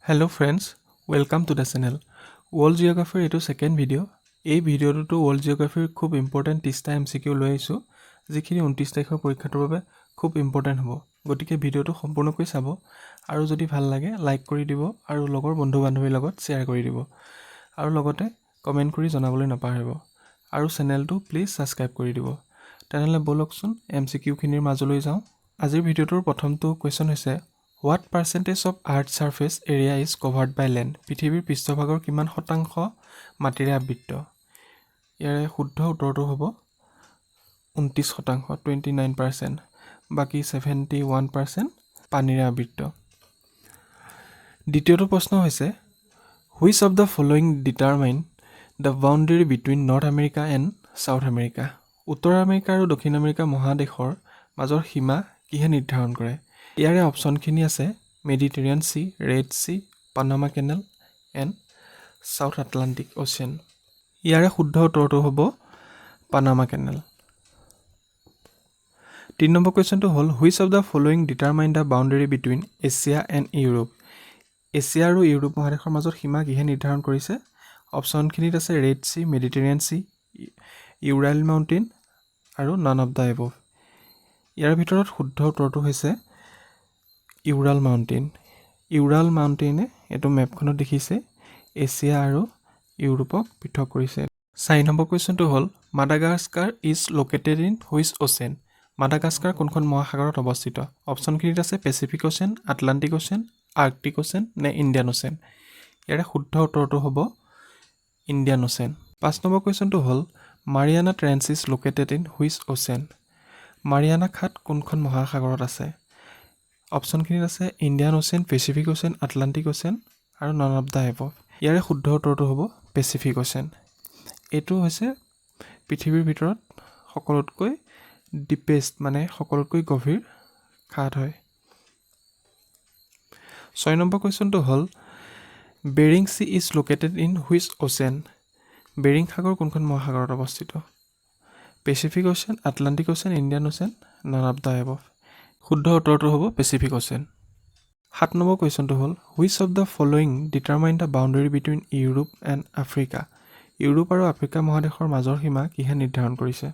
Hello friends, welcome to the channel. World জিঅ'গ্ৰাফীৰ এইটো second video'. এই ভিডিঅ'টোতো world জিঅ'গ্ৰাফীৰ খুব important 30টা MCQ লৈ আহিছোঁ, যিখিনি 29 তাৰিখৰ পৰীক্ষাটোৰ বাবে খুব ইম্পৰ্টেণ্ট হ'ব। গতিকে ভিডিঅ'টো সম্পূৰ্ণকৈ চাব আৰু যদি ভাল লাগে লাইক কৰি দিব আৰু লগৰ বন্ধু বান্ধৱীৰ লগত শ্বেয়াৰ কৰি দিব আৰু লগতে কমেণ্ট কৰি জনাবলৈ নাপাহৰিব আৰু চেনেলটো প্লিজ ছাবস্ক্ৰাইব কৰি দিব। তেনেহ'লে ব'লকচোন, এমচিকিউখিনিৰ মাজলৈ যাওঁ। আজিৰ ভিডিঅ'টোৰ প্ৰথমটো কুৱেশ্যন হৈছে, what percentage of earth surface area is covered by land? পৃথিৱীৰ পৃষ্ঠভাগৰ কিমান শতাংশ মাটিৰে আবৃত? ইয়াৰে শুদ্ধ উত্তৰটো হ'ব 29%, 29%। বাকী 71% পানীৰে আবৃত। দ্বিতীয়টো প্ৰশ্ন হৈছে, which of the following determine the boundary between North America and South America? উত্তৰ আমেৰিকা আৰু দক্ষিণ আমেৰিকা মহাদেশৰ মাজৰ সীমা কিহে নিৰ্ধাৰণ কৰে? ইয়াৰে অপশ্যনখিনি আছে Mediterranean Sea, Red Sea, Panama Canal and South Atlantic Ocean। ইয়াৰে শুদ্ধ উত্তৰটো হ'ব পানামা কেনেল। তিনি নম্বৰ কুৱেশ্যনটো হ'ল, which of the following determine the boundary between Asia and Europe? Asia আৰু ইউৰোপ মহাদেশৰ মাজত সীমা কিহে নিৰ্ধাৰণ কৰিছে? অপশ্যনখিনিত আছে Red Sea, Mediterranean Sea, Ural Mountain আৰু নান অফ the above. ইয়াৰ ভিতৰত শুদ্ধ উত্তৰটো হৈছে ইউৰাল মাউণ্টেইন। ইউৰাল মাউণ্টেইনে, এইটো মেপখনত দেখিছে, এছিয়া আৰু ইউৰোপক পৃথক কৰিছে। চাৰি নম্বৰ কুৱেশ্যনটো হ'ল, Madagascar is located in which ocean? Madagascar কোনখন মহাসাগৰত অৱস্থিত? অপশ্যনখিনিত আছে Pacific Ocean, Atlantic Ocean, Arctic Ocean নে ইণ্ডিয়ান অ'চেন। ইয়াৰে শুদ্ধ উত্তৰটো হ'ব ইণ্ডিয়ান অ'চেন। পাঁচ নম্বৰ কুৱেশ্যনটো হ'ল, Mariana Trench is located in which ocean? Mariana খাত কোনখন মহাসাগৰত আছে? অপশ্যনখিনিত আছে Indian Ocean, Pacific Ocean, Atlantic Ocean আৰু নন অফ the above. ইয়াৰে শুদ্ধ উত্তৰটো হ'ব পেচিফিক অ'চেন। এইটো হৈছে পৃথিৱীৰ ভিতৰত সকলোতকৈ ডিপেষ্ট, মানে সকলোতকৈ গভীৰ খাত হয়। ছয় নম্বৰ কুৱেশ্যনটো হ'ল, Bering Sea is located in which ocean? Bearing সাগৰ কোনখন মহাসাগৰত অৱস্থিত? Pacific Ocean, Atlantic Ocean, Indian Ocean, none of the above. শুদ্ধ উত্তৰটো হ'ব পেচিফিক অ'চেন। সাত নম্বৰ কুৱেশ্যনটো হ'ল, which of the following determine the boundary between Europe and Africa? Europe আৰু Africa মহাদেশৰ মাজৰ সীমা কিহে নিৰ্ধাৰণ কৰিছে?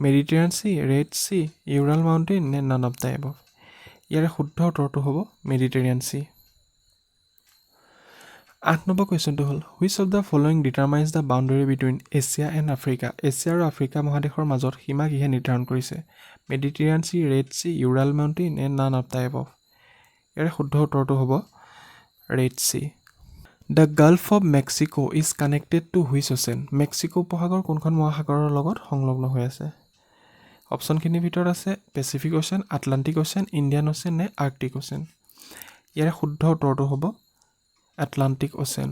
Mediterranean Sea, Red Sea, Ural Mountain নে নান অফ the above. ইয়াৰে শুদ্ধ উত্তৰটো হ'ব মেডিটেৰিয়ান চি। আঠ নম্বৰ কুৱেশ্যনটো হ'ল, which of the following determines the boundary between Asia and Africa? Asia আৰু আফ্ৰিকা মহাদেশৰ মাজত সীমা কিহে নিৰ্ধাৰণ কৰিছে? Mediterranean Sea, Red Sea, Ural Mountain and none of the above. ইয়াৰে শুদ্ধ উত্তৰটো হ'ব Red Sea. The Gulf of Mexico is connected to which ocean? Mexico উপসাগৰ কোনখন মহাসাগৰৰ লগত সংলগ্ন হৈ আছে? অপশ্যনখিনিৰ ভিতৰত আছে Pacific Ocean, Atlantic Ocean, Indian Ocean নে আৰ্কটিক অ'চেন। ইয়াৰে শুদ্ধ উত্তৰটো হ'ব এটলাণ্টিক অ'চেন।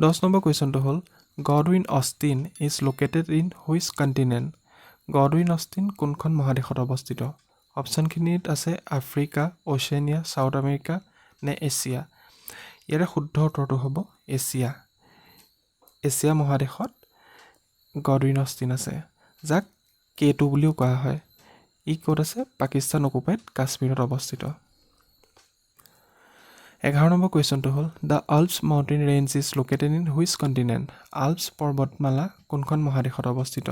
10 নম্বৰ কুৱেশ্যনটো হ'ল, Godwin Austen is located in which continent? Godwin Austen কোনখন মহাদেশত অৱস্থিত? অপশ্যনখিনিত আছে আফ্ৰিকা, অ'চেনিয়া, চাউথ আমেৰিকা নে এছিয়া। ইয়াৰে শুদ্ধ উত্তৰটো হ'ব এছিয়া। এছিয়া মহাদেশত গডউইন অষ্টিন আছে, যাক কে 2 বুলিও কোৱা হয়। ই ক'ত আছে? পাকিস্তান অকুপাইড কাশ্মীৰত অৱস্থিত। 11 নম্বৰ কুৱেশ্যনটো হ'ল, the Alps mountain range is located in which continent? Alps পৰ্বতমালা কোনখন মহাদেশত অৱস্থিত?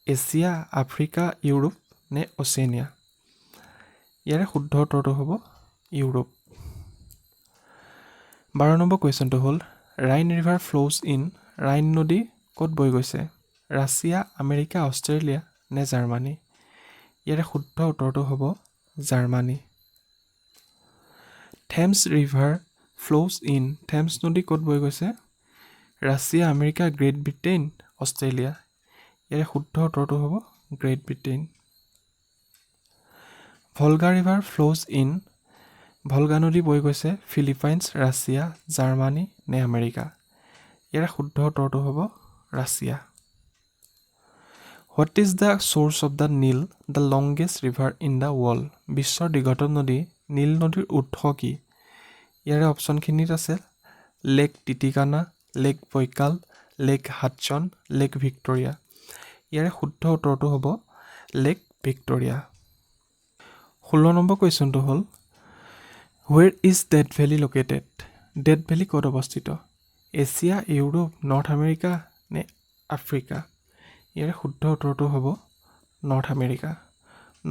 এছিয়া, আফ্ৰিকা, ইউৰোপ নে অ'চেনিয়া। ইয়াৰে শুদ্ধ উত্তৰটো হ'ব ইউৰোপ। 12 নম্বৰ কুৱেশ্যনটো হ'ল, Rhine river flows in? Rhine নদী ক'ত বৈ গৈছে? ৰাছিয়া, আমেৰিকা, অষ্ট্ৰেলিয়া নে জাৰ্মানী? ইয়াৰে শুদ্ধ উত্তৰটো হ'ব Germany. Thames river flows in? Thames নদী ক'ত বৈ গৈছে? Russia, America, great Britain, Australia. ইয়াৰে শুদ্ধ উত্তৰটো হ'ব great Britain. Volga river flows in? ভলগা নদী বৈ গৈছে ফিলিপাইনছ, ৰাছিয়া, জাৰ্মানী নে আমেৰিকা? ইয়াৰে শুদ্ধ উত্তৰটো হ'ব Russia. What is the source of the Nile, the longest river in the world? বিশ্বৰ দীৰ্ঘতম নদী নীল নদীৰ উৎস কি? ইয়াৰে অপশ্যনখিনিত আছে Lake Titicaca, Lake Baikal, Lake Hudson, Lake Victoria। ইয়াৰে শুদ্ধ উত্তৰটো হ'ব লেক ভিক্টৰিয়া। 16 নম্বৰ কুৱেশ্যনটো হ'ল, Where is Death Valley located? Death valley ক'ত অৱস্থিত? এছিয়া, ইউৰোপ, নৰ্থ আমেৰিকা নে আফ্ৰিকা? ইয়াৰে শুদ্ধ উত্তৰটো হ'ব নৰ্থ আমেৰিকা।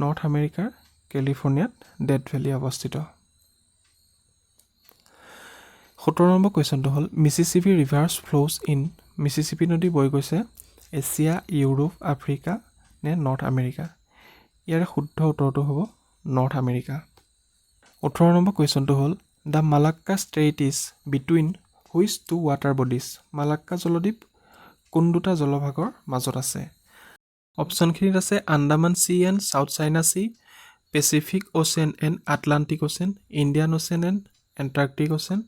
নৰ্থ আমেৰিকাৰ কেলিফৰ্ণিয়াত ডেথ ভেলী অৱস্থিত। 17 নম্বৰ কুৱেশ্যনটো হ'ল, Mississippi rivers flows in. Mississippi নদী বৈ গৈছে এছিয়া, ইউৰোপ, আফ্ৰিকা নে নৰ্থ আমেৰিকা? ইয়াৰে শুদ্ধ উত্তৰটো হ'ব নৰ্থ আমেৰিকা। 18 নম্বৰ কুৱেশ্যনটো হ'ল, the Malacca Strait is between which two water bodies? Malacca জলদ্বীপ কোন দুটা জলভাগৰ মাজত আছে? অপশ্যনখিনিত আছে Andaman Sea and South China Sea, Pacific Ocean and Atlantic Ocean, Indian Ocean and Antarctic Ocean,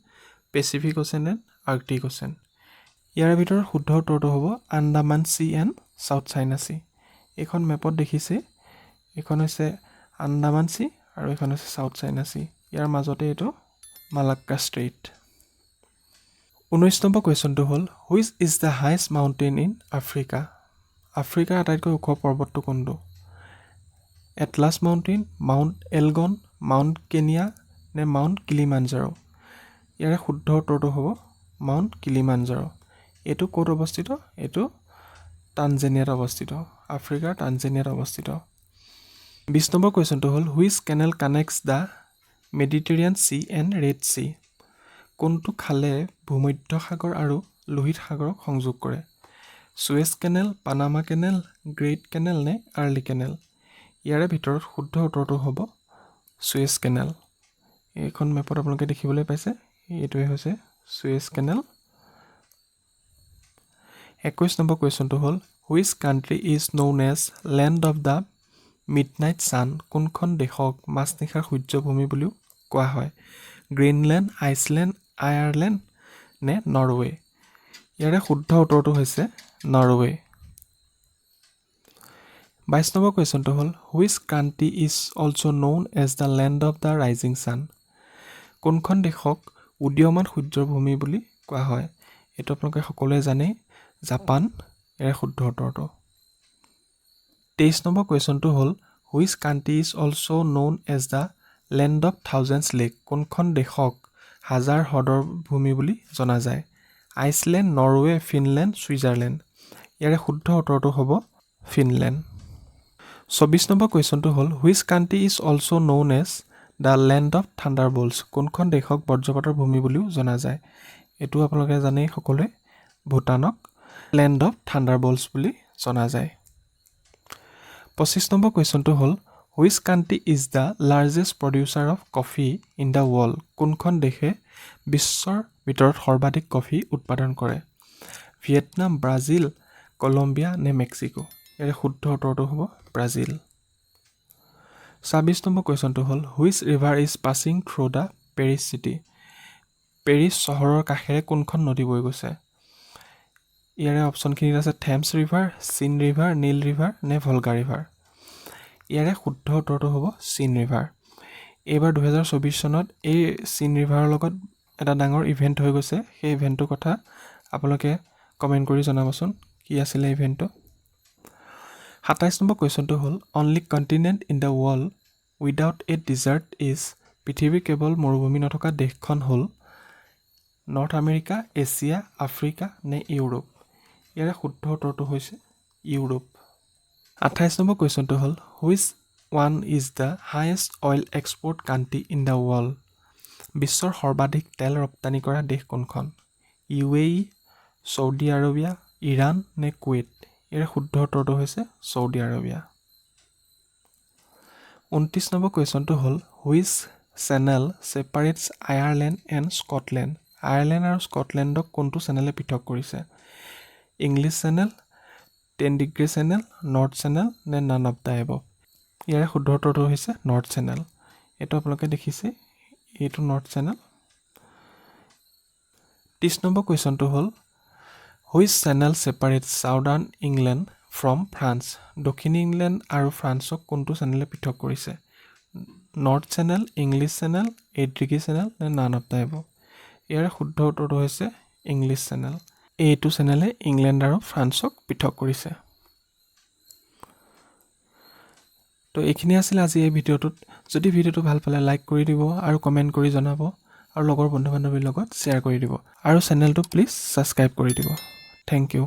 Pacific Ocean and Arctic Ocean. ইয়াৰ ভিতৰত শুদ্ধ উত্তৰটো হ'ব Andaman Sea and South China Sea। এইখন মেপত দেখিছে, এইখন হৈছে আন্দামান চি আৰু এইখন হৈছে চাউথ চাইনা চি। ইয়াৰ মাজতে এইটো মালাক্কা ষ্ট্ৰেইট। 19 নম্বৰ কুৱেশ্যনটো হ'ল, which is the highest mountain in Africa? আফ্ৰিকাৰ আটাইতকৈ ওখ পৰ্বতটো কোনটো? Atlas mountain, mount Elgon, mount Kenya নে মাউণ্ট কিলিমাঞ্জাৰো? ইয়াৰে শুদ্ধ উত্তৰটো হ'ব মাউণ্ট কিলিমাঞ্জাৰো। এইটো ক'ত অৱস্থিত? এইটো টানজেনিয়াত অৱস্থিত, আফ্ৰিকাৰ টানজেনিয়াত অৱস্থিত। 20 নম্বৰ কুৱেশ্যনটো হ'ল, which canal connects the Mediterranean Sea and Red Sea? কোনটো খালে ভূমধ্য সাগৰ আৰু লোহিত সাগৰক সংযোগ কৰে? Suez Canal, Panama Canal, Great Canal নে আৰ্লি কেনেল? ইয়াৰে ভিতৰত শুদ্ধ উত্তৰটো হ'ব চুৱেজ কেনেল। এইখন মেপত আপোনালোকে দেখিবলৈ পাইছে, এইটোৱে হৈছে চুৱেজ কেনেল। 21 নম্বৰ কুৱেশ্যনটো হ'ল, which country is known as land of the midnight sun? কোনখন দেশক মাজনিশাৰ সূৰ্যভূমি বুলিও কোৱা হয়? গ্ৰীণলেণ্ড, আইচলেণ্ড, আয়াৰলেণ্ড নে নৰৱে? ইয়াৰে শুদ্ধ উত্তৰটো হৈছে নৰৱে। 22 নম্বৰ কুৱেশ্যনটো হ'ল, which country is also known as the land of the rising sun? কোনখন দেশক উদীয়মান সূৰ্যৰ ভূমি বুলি কোৱা হয়? এইটো আপোনালোকে সকলোৱে জানেই, জাপান ইয়াৰে শুদ্ধ উত্তৰটো। 23 নম্বৰ কুৱেশ্যনটো হ'ল, which country is also known as the land of thousands lake? কোনখন দেশক হাজাৰ হ্ৰদৰ ভূমি বুলি জনা যায়? Iceland, Norway, Finland, Switzerland. ইয়াৰে শুদ্ধ উত্তৰটো হ'ব ফিনলেণ্ড। 24 নম্বৰ কুৱেশ্যনটো হ'ল, which country is also known as the land of thunderbolts? কোনখন দেশক বজ্ৰপাতৰ ভূমি বুলিও জনা যায়? এইটো আপোনালোকে জানেই সকলোৱে, ভূটানক লেণ্ড অফ থাণ্ডাৰ বল্টছ বুলি জনা যায়। 25 নম্বৰ কুৱেশ্যনটো হ'ল, which country is the largest producer of coffee in the world? কোনখন দেশে বিশ্বৰ ভিতৰত সৰ্বাধিক কফি উৎপাদন কৰে? ভিয়েটনাম, ব্ৰাজিল, কলম্বিয়া নে মেক্সিকো? ইয়াৰে শুদ্ধ উত্তৰটো হ'ব ব্ৰাজিল। 26 নম্বৰ কুৱেশ্যনটো হ'ল, which river is passing through the Paris city? Paris চহৰৰ কাষেৰে কোনখন নদী বৈ গৈছে? ইয়াৰে অপশ্যনখিনিত আছে Thames river, Seine river, Nile river নে ভলগা ৰিভাৰ। ইয়াৰে শুদ্ধ উত্তৰটো হ'ব চিন ৰিভাৰ। এইবাৰ 2024 চনত এই চিন ৰিভাৰৰ লগত এটা ডাঙৰ ইভেণ্ট হৈ গৈছে। সেই ইভেণ্টটোৰ কথা আপোনালোকে কমেণ্ট কৰি জনাবচোন, কি আছিলে ইভেণ্টটো। 27 নম্বৰ কুৱেশ্যনটো হ'ল, only continent in the world without a desert is. পৃথিৱীৰ কেৱল মৰুভূমি নথকা দেশখন হ'ল নৰ্থ আমেৰিকা, এছিয়া, আফ্ৰিকা নে ইউৰোপ? ইয়াৰে শুদ্ধ উত্তৰটো হৈছে ইউৰোপ। 28 নম্বৰ কুৱেশ্যনটো হ'ল, which one is the highest oil export country in the world? বিশ্বৰ সৰ্বাধিক তেল ৰপ্তানি কৰা দেশ কোনখন? U A E, Saudi Arabia, Iran নে কুৱেইট? ইয়াৰে শুদ্ধ উত্তৰটো হৈছে ছৌদি আৰবিয়া। 29 নম্বৰ কুৱেশ্যনটো হ'ল, which channel separates Ireland and Scotland? Ireland আৰু স্কটলেণ্ডক কোনটো চেনেলে পৃথক কৰিছে? English Channel, 10 degree Channel, North Channel নে নান অফ the above? ইয়াৰে শুদ্ধ উত্তৰটো হৈছে নৰ্থ চেনেল। এইটো আপোনালোকে দেখিছে, এইটো নৰ্থ চেনেল। 30 নম্বৰ কুৱেশ্যনটো হ'ল, which channel separate southern England from France? দক্ষিণ ইংলেণ্ড আৰু ফ্ৰান্সক কোনটো চেনেলে পৃথক কৰিছে? North Channel, English Channel, 8 degree Channel নে নান অফ the above? ইয়াৰে শুদ্ধ উত্তৰটো হৈছে ইংলিছ চেনেল। এইটো চেনেলে ইংলেণ্ড আৰু ফ্ৰান্সক পৃথক কৰিছে। তো তো এইখিনি আছিলে আজি এই ভিডিঅ'টোত। যদি ভিডিঅ'টো ভাল পালে লাইক কৰি দিব আৰু কমেণ্ট কৰি জনাব আৰু লগৰ বন্ধু বান্ধৱীৰ লগত শ্বেয়াৰ কৰি দিব আৰু চেনেলটো প্লিজ ছাবস্ক্ৰাইব কৰি দিব। Thank you.